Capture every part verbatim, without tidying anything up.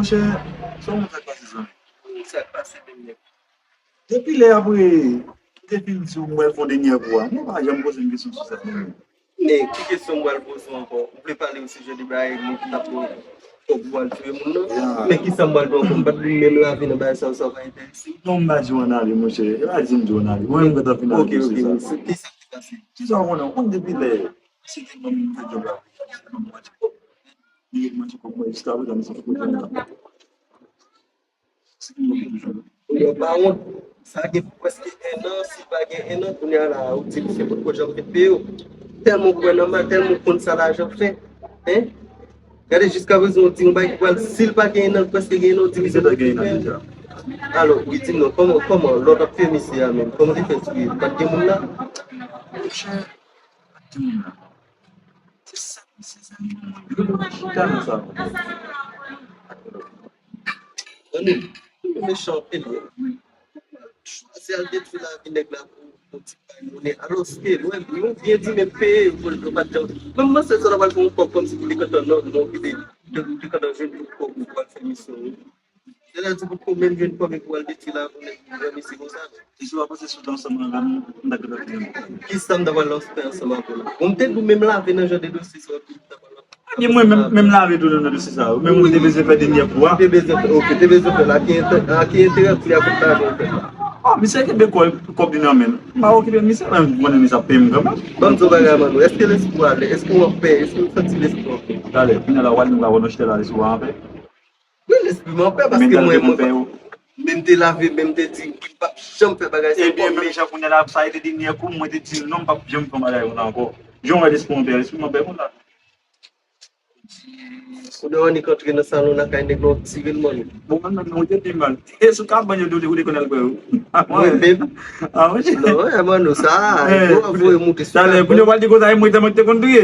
Chè, se yon moun sa k pase, zanmi. Sa k pase menm nèg? Depi lè apre, m te fin di w mwen fè yon dènyè kou a, mwen pa janm poze m kesyon sou sa, non. Men ki kesyon m pral poze w ankò? Ou vle pale osijè de bagay moun ki t ap fè w pral tiye moun nan? Men ki sa m pral di w ankò? M pa t vin menm lave nan bagay sa yo, sa pa enterese m. Non, m pa di w ann ale, monchè. E pa di m di w ann ale. Mwen menm mwen t ap fin ale sou sa. Ok, ok, men ki sa k te pase? Ki sa w konnen? Ou konn depi lè se te nonm m te djòb la, se te nonm m manje kòb. Li ret manje kòb mwen jiskaprezan, misye poko janm nan. Yo pa wont. Sa gen prèske en an, si pa gen en an, kounye a la, ou di misye potko janm vin peye w. Tèlman w kwè nan mal, tèlman w konn sa lajan fè. Hein? Gade jiskaprezan, ou di yon bagay ki pral, si l pa gen en an, prèske gen en an, ou di misye potko fè. Alò, wi, di m non, kòman, kòman, lè w t ap peye misye a menm, kòman w te fè tou ye? Li pa t gen moun la? Monchè, pa t gen moun la. Se sa, se sa, li pa t gen moun la. Li pa t gen moun la. Ann, nou mechan anpil, wi. Chwazi al detwi lavi nèg la pou, pou ti pay monnen. Alòske, nou, nou byen di menm peye, yo, yo pa t janm. Menm mwen, se sa, l ap al fè yon kòb kòmsi pou li kontan, non, non, ki te, te, te kontan jwenn tout kòb pou al fè misyon, wi. Sètadi pou kòm menm jwenn kòb epi w al detwi lavi nèg pou misye konsa. Si w pa panse sou ansanm avè m, m ta gentan fini. Kisa m ta pral fè ansanm avè w la? Bon, m te di w menm lave nan jan de dosye sa yo, m ta pral Ebyen, mwen menm, menm lave tou nan dosye sa yo. Menm ou te bezwen fè dènyè kou a. Te bezwen fè, ok, te bezwen fè la. Ki enterè, a ki enterè pou li a kòb lajan ou fè la? Oh, misye kenbe kò, kòb li nan men l. M pa okipe misye, men m konnen misye ap peye m kanmenm. Ban m di w bagay, Mano. Èske lespri w ale? Èske w anpè? Èske w santi lespri w anpè? Talè, kounye a la, w al nou ka wè nan chita la, lespri w anpè. Wi, lespri m anpè, paske mwen, mwen, men m te lave, men m te di, m p ap janm fè bagay sa ankò, men. Ebyen, menm jan kounye a la, sa a te dènyè kou, mwen te di, non, m p ap janm fè yon bagay konsa ankò. Jan w wè lespri w anpè, lespri m anpè konsa. Kounye a w annik antre nan salon lakay nèg la, w tire l, Mano. Bon, mwen menm, non, ou te pi mal. E sou kabann yo, ou te, ou te konn al kwè yo. Mwen menm? Ah, wi. Non, e, Mano, sa, e, gwo ap voye moute sou kabann. Talè, kounye a w al di konsa, e mwen tèlman ki te konn touye.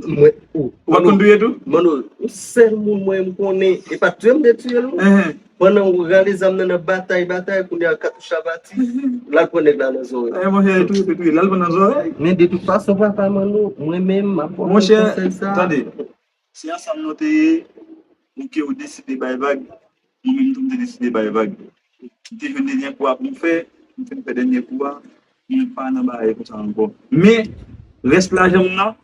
Mwen, ou. Ou pa konn touye tou? Mano, yon sèl moun mwen m konnen, e pa touye m te touye l, non. Pandan w rale zam nan nan batay, batay, kounye a katouch la pati, l al pran nèg la nan zòrèy. E, monchè, touye, touye, touye, l al pran nan zòrèy. Men de tout fason, papa Mano, mwen menm, m ap ba w konsèy sa. Monchè, tande, se ansanm nou te ye, ou ke ou deside bay vag, mwen menm tou m te deside bay vag. M te jwenn dènyè kou a pou m fè, m fin fè dènyè kou a, mwen pa nan bagay konsa ankò. Men, rès lajan m nan,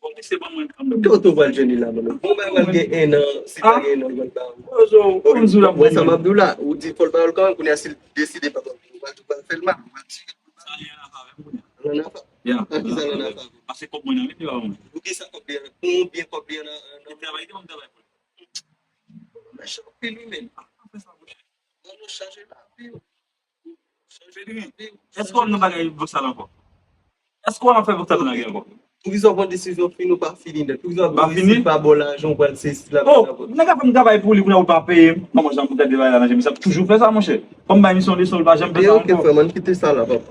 Bon, misye ban mwen kanmenm. Kote w pral jwenn li la, Mano? Bon, bagay pral gen en an, si pa gen en an, l pral ba ou. Ozo, ozo la. Wè sa m ap di w la, ou di fò l ba ou l kanmenm, kounye a si l deside pa ba ou, ou pral tou pral fè l mal, ou pral tire l. Sa li an afè avè m kounye a. An afè? Ya. An ki sa l an afè avè w? Paske kòb mwen nan men li pa mwen. Poukisa kòb li an, konbyen kòb li an nan, nan? Li travay, li te ban m travay pou li. Mechan anpil wi menm. An fè sa, monchè. Mano, chanje lavi w. Fedri, èske w ap nan bagay vòksal ankò? Èske w ap fè vòksal nan lari ankò? Poukisa w pran desizyon fini, ou pa fini nèt? Poukisa w ap vin isit, pa ba w lajan, ou pral sesi la, oh, nèg ap fè m travay pou li, kounye a ou pa peye m. Kòman jan pou gade bagay la nan je m, misye ap toujou fè sa, monchè. Fò m bay misye yon leson, li pa janm fè sa ankò. Ok, frè m, ann kite sa la, papa.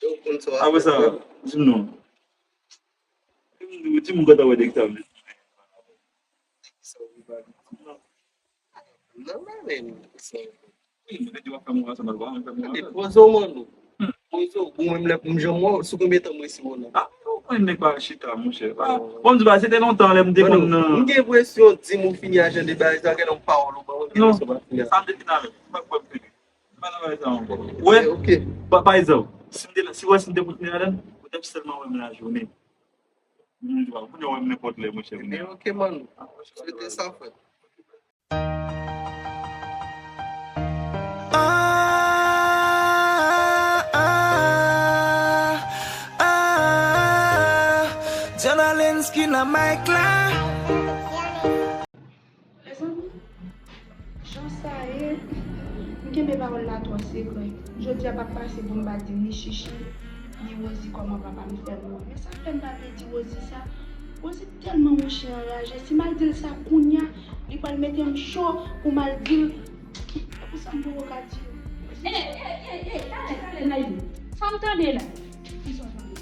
Yo konn sa w ap fè, frè m. Apre sa, di m non. Di m, di m, di m, ou kontan wè nèg sa, men. Non, men, men, sa. Wi, mwen te di w ap fè m wè sa, mwen pa fè m wè. Poze w, Mano. Poze w, bon, menm lè pou m janm wè w, sou konbyen tan m resi wè w la? Ah, ou konn nèg pa chita, monchè. Bon, m di w, se te lontan lè m te konn nan. M gen enpresyon, di m ou fini a jan de bagay sa, gen yon pawòl ou ban mwen, m gen enpresyon pa fini a. Sa m te fin avè w, m pa kwè m fini. M pa nan bagay sa ankò. Wè, pa, pa egzanp, si m te, si w wè si m te kontinye ladann, ou t ap sèlman wè m lajounen. Kounye a w wè m nenpòt lè, monchè, kounye a. Ok, man. Swete sa, frè. Ah, ah, ah, ah. Diana Lens ki nan mic la. Mezanmi, jan sa ye, m kenbe pawòl la twò sekrè. Jodi a p ap pase pou m pa di ni Chichi, ni Rosie kòman papa m fè m mouri. Men sa fè m pa vle di Rosie sa. Rosie tèlman mouche anraje. Si m al di l sa kounya, li pral mete m cho pou m al di l. Se pou sa m poko ka di l. Ey, ey, ey, ey, talè, talè, Naïmi. Sa m tande la? Kisa w tande?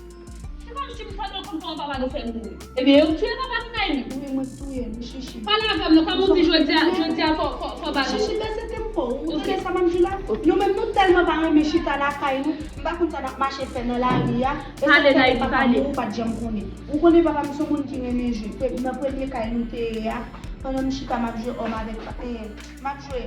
Se kòmsi m pa t konn kòman papa nou fè mouri. Ebyen, yo touye papa nou, Naïmi. Wi, mwen touye l, wi, Chichi. Pale avè m non, kòman w di jodi a, jodi a fò, fò, fò ba nou. Chichi, bese tèt fò. Ou tande sa m ap di la? Nou menm nou tèlman pa renmen chita lakay nou. M pa konn sa n ap mache fè nan lari a. E sa k fè papa m mouri, ou pa t janm konnen. Ou konnen papa m se yon moun ki renmen jwe. Pre-, nan premye kay nou te ye a, Pandan m chita, m ap jwe òm avèk pa-, e, m ap jwe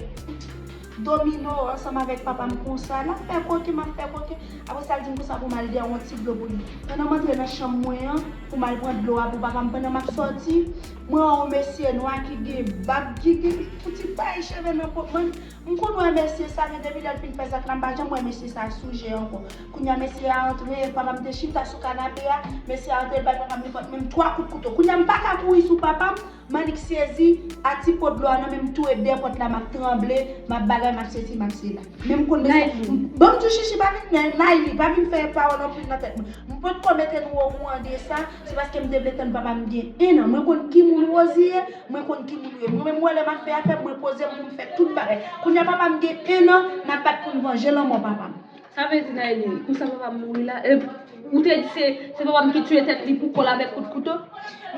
domino ansanm avèk papa m konsa. L ap fè koken, m ap fè koken. Apre sa, l di m konsa pou m al dèyè yon ti dlo pou li. Pandan m antre nan chanm mwen an, pou m al pran dlo a pou papa m, pandan m ap sòti, mwen wè yon mesye nwa ki gen bab, ki gen yon ti pay cheve nan po, man, m konn wè mesye sa, men depi lè l fin fè zak la, m pa janm wè mesye sa sou je ankò. Kounye a, mesye a antre, papa m te chita sou kanape a, mesye a antre, l bay papa m nenpòt menm twa kout kouto. Kounye a, m pa ka kouri sou papa m, m annik sezi a ti po dlo a nan men m, tou e de pòt la, m ap tranble, m ap bagay, m ap sezi, m ap sela. Men m konn mesye. Ban m di w, Chichi, pa vin, Nayli, pa vin fè pawòl anpil nan tèt mwen. M potko mete nou okouran de sa, se paske m te vle tann papa m gen en an. Mwen konn ki moun Rosie ye, mwen konn ki moun ou ye. Mwen menm, mwen lè m ap fè afè m, mwen poze m, mwen fè tout bagay. Kounye a papa m gen en an, n ap bat pou n vanje lanmò papa m. Sa vle di, Nayli, konsa papa m mouri la, e, ou te di se, se papa m ki tiye tèt li pou kò l avèk kout kouto?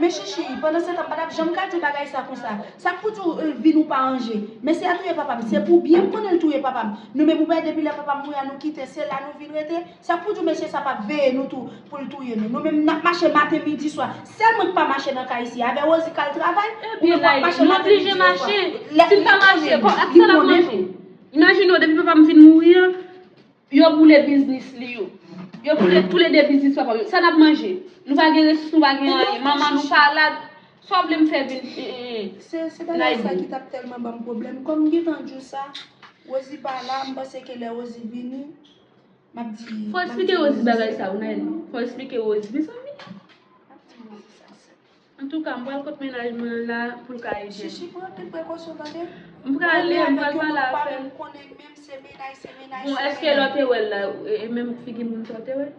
Men Chichi, pandan se tan, m pa t ap janm ka di w bagay sa konsa. Sa k pou di w, e, vin ou pa ranje? Mesye a touye papa m, se pou byen m konnen l touye papa m. Nou menm, ou wè, depi lè papa m mouri a, nou kite, se la nou vin rete. Sa k pou di w mesye sa p ap veye nou tou pou l touye nou? Nou menm, n ap mache maten, midi, swa. Sèl mwen k pa mache nan kay isi. Avè Rosie k al travay, ou menm w ap mache maten, midi e swa. Lè li konnen, li konnen. Imajine w, depi papa m fin mouri an, yo boule biznis li yo. Yo boule toulede biznis papa m yo. Sa n ap manje? Nou pa gen resous, nou pa gen anyen. Manman nou pa la. Sa w vle m fè vin? Se, se bagay sa ki t ap tèlman ban m pwoblèm. Kòm m gentan di w sa, Rosie pa la, m panse ke lè Rosie vini, m ap di. Fò eksplike Rosie bagay sa, wi, Nayli. Fò eksplike Rosie, mezanmi. M ap di Rosie sa sèl. Antouka, m pral kot mennaj mwen an la pou l ka ede m. Chichi, pran anpil prekosyon, tande. M prale, m pral pale avè l. Ou pa menm konnen, menm se mennaj, se mennaj, se mennaj. Bon, èske lè w te wè l la, e, e menm figi moun sa w te wè?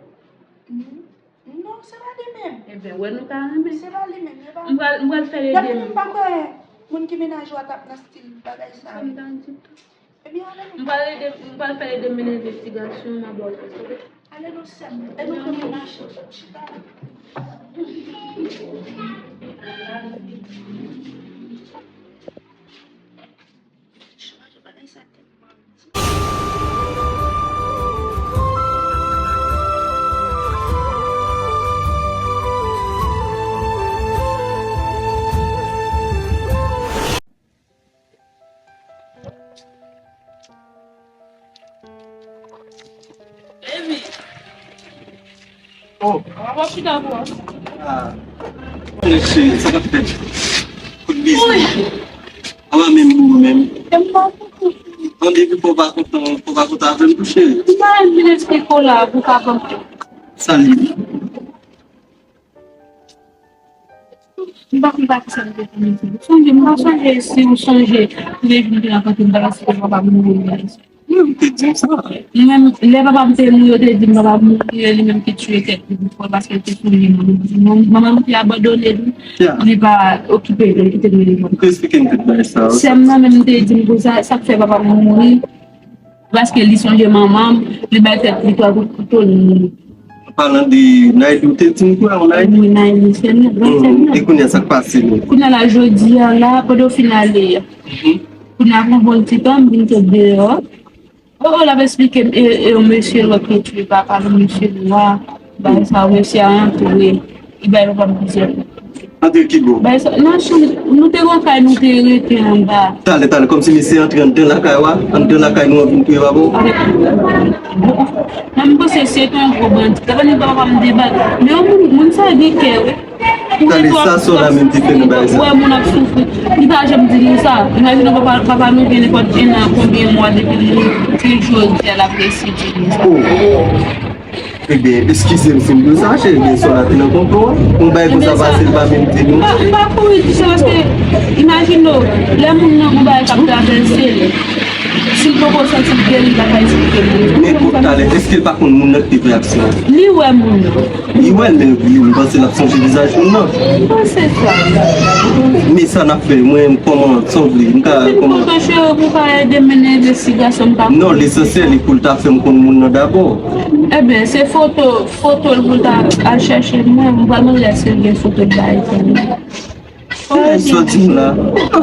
Non, se pa li menm. Ebyen, wè nou ka renmen. Se pa li menm, se pa li menm. M pral, m pral fè l ede m. Dapre m, m pa kwè moun ki mennaj ou a t ap nan stil bagay sa. Sa m ta di tou. Ebyen, ale nou. M pral ede, m pral fè ede m mennen envestigasyon, m a ba w tèks, oke? Ale non, sè m. E nou kanpe mache, chita la. Chanje bagay sa tèlman. Baby. Oh. Mwen pa chita pou ou. Ah. Mwen cheri, sa k ap fèt? Kout biznis. Wi. Apa menm pou ou menm. Mwen depi fò pa kontan, fò pa kontan avè m tou cheri. Mwen pa vin eksplike w la pou ka ban m. Sa li ye? M pa konn pa kisa m te vin di. Sonje, m pa sonje si ou sonje, lè vin te rankontre m, bagay sa papa m mouri. Mwen te di sa. Li menm, lè papa m te mouri, yo te di m papa m mouri, e li menm ki tiye tèt li pou l, paske l te sonje manman m. Manman m te abandone li, li pa okipe l, li kite l rele manman. Ou te eksplike m tout bagay sa yo. Sè m nan menm te di m konsa, sa k fè papa m mouri, paske li sonje manman m, li bay tèt li twa kout kouto, li mouri. An palan de Nayli, ou te di m kwa, Nayli? Wi, Nayli, sè m nan, gran sè m nan. E kounye a, sa k pase menm? Kounye a la, jodi a la, pandan w fin ale a, kounye a, pran bon ti tan, m vin sot deyò. O, o, l ap eksplike m, e, e, yon mesye lòt ki tiye papa l, yon mesye nwa, bagay sa, mesye a antre, li bay papa m plizyè kout. Antre ki bò? Bay sa, nan chanm, nou te gen yon kay, nou te rete anba. Talè, talè, kòmsi mesye antre anndan lakay ou a, anndan lakay nou an vin touye papa w? Mwen, m panse se te yon gwo bandi. Te konnen papa m te bandi. Men yon moun, moun sa gen kè, wi. Talè, sa sò la menm te fè nan bagay sa? Wè moun ap soufri. Li pa janm di nou sa. Imajine papa, papa nou gen nenpòt en an, konbyen mwa depi l mouri. Se jodi a l ap resi di nou sa. Oh. Ebyen, eskize m si m di w sa, cheri, byen sè w la te nan konplo a. Yon bagay konsa pase, l pa menm di nou. M pa, m pa kouri di sa paske, imajine w, lè moun nan gon bagay k ap travèse l, si l poko santi l geri, l pa ka eksplike moun. Men kou talè, èske l pa konn moun nan ki te fè aksyon an? Li wè moun nan. Li wè l, men li, m panse l ap sonje vizaj moun nan. M panse sa. Men sa n ap fè, mwen, kòman, sa w vle, m ka, kòman? Ou fin kontan, cheri, pou w ka ede mennen envestigasyon, m pa konnen. Non, lesansyèl, e pou l ta fè m konn moun nan dabò. Ebyen, se foto, foto l pou l ta al chèche mwen. M pral mande l èske l gen foto l bay fanmi. Sa w di m la,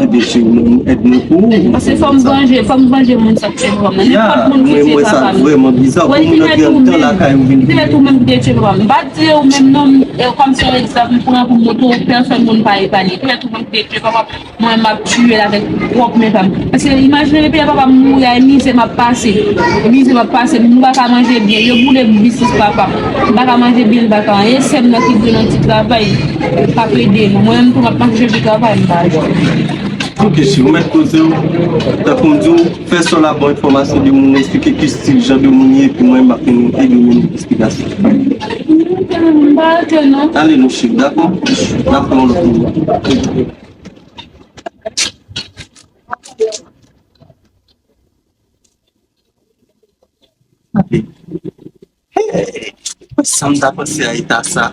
ebyen cheri, mwen m èd mwen pou ou. Paske fò m vanje, fò m vanje moun sa k tiye papa m nan. Nenpòt moun ki tiye papa m. Vrèman biza pou moun nan ki anndan lakay ou vin. Li te mèt ou menm ki te tiye papa m. M pa di ou menm non, e, kòm se yon egzanp m pran pou m montre w, pèsòn moun pa epanye. Li te mèt ou menm ki te tiye papa m. Mwen m ap tiye l avèk pwòp men pa m. Paske imajine depi lè papa m mouri a, e mizè m ap pase. E mizè m ap pase, nou pa ka manje byen. Yo boule biznis papa m. M pa ka manje byen, m pa ka anyen. Sè m nan ki gen yon ti travay, k ap ede nou. Mwen menm tou m ap mache sou travay, m pa jwenn. Ok, si ou mèt koze w, tankou m di w, fè sò la ba w enfòmasyon de moun, eksplike ki stil, jan de moun ye, epi mwen m ap vin ede w mennen esplikasyon. M pa rete non. Ale non cheri, dakò? N ap fè yon lòt moman. Hey! Sa m ta panse a eta sa.